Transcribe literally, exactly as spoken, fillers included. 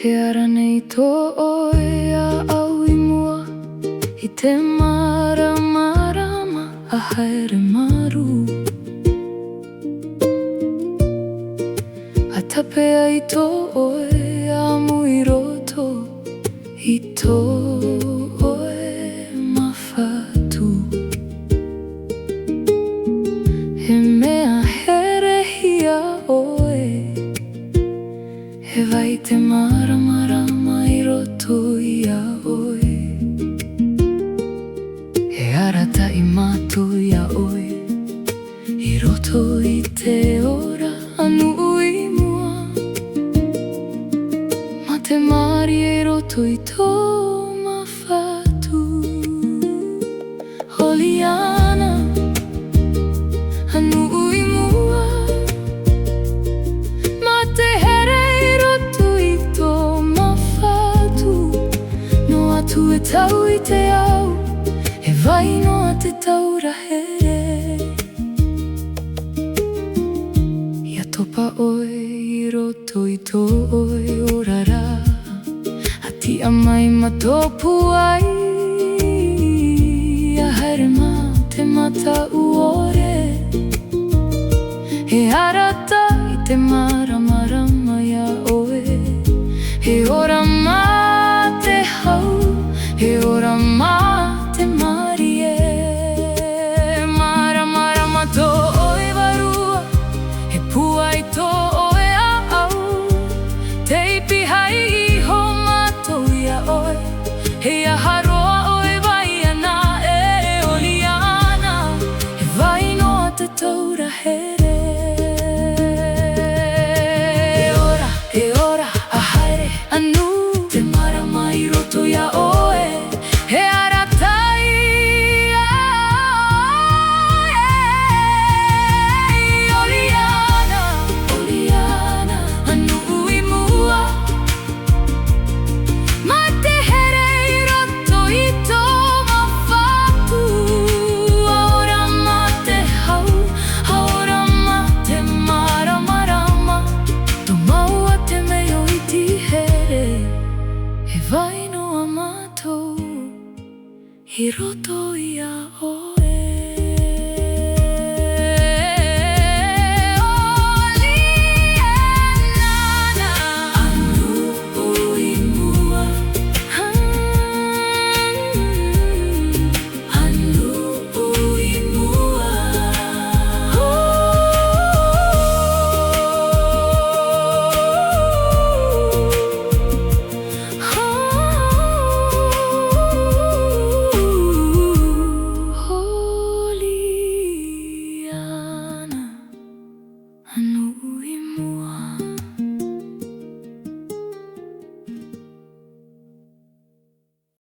E ara nei tō ʻoe ʻāʻau i mua i te māramarama a haere marū. A tāpeʻa i tō ʻoe ʻamu i roto i tō ʻoe mafatu. E mea herehia ʻoe, e vai te māramarama i roto iā ʻoe. E arataʻi mātou iā ʻoe i roto i te ora a nuʻu i mua, mā te mārie i roto i tō mafatu. Holiana, a nuʻu i mua, mā te here i roto i tō mafatu. Noa atu e tau i te ao, e vai noa te taura here. Ia topa ʻoe i roto i tō ʻoe ora ra, a tiʻa mai ma tō pūai, a haere mā te mataʻu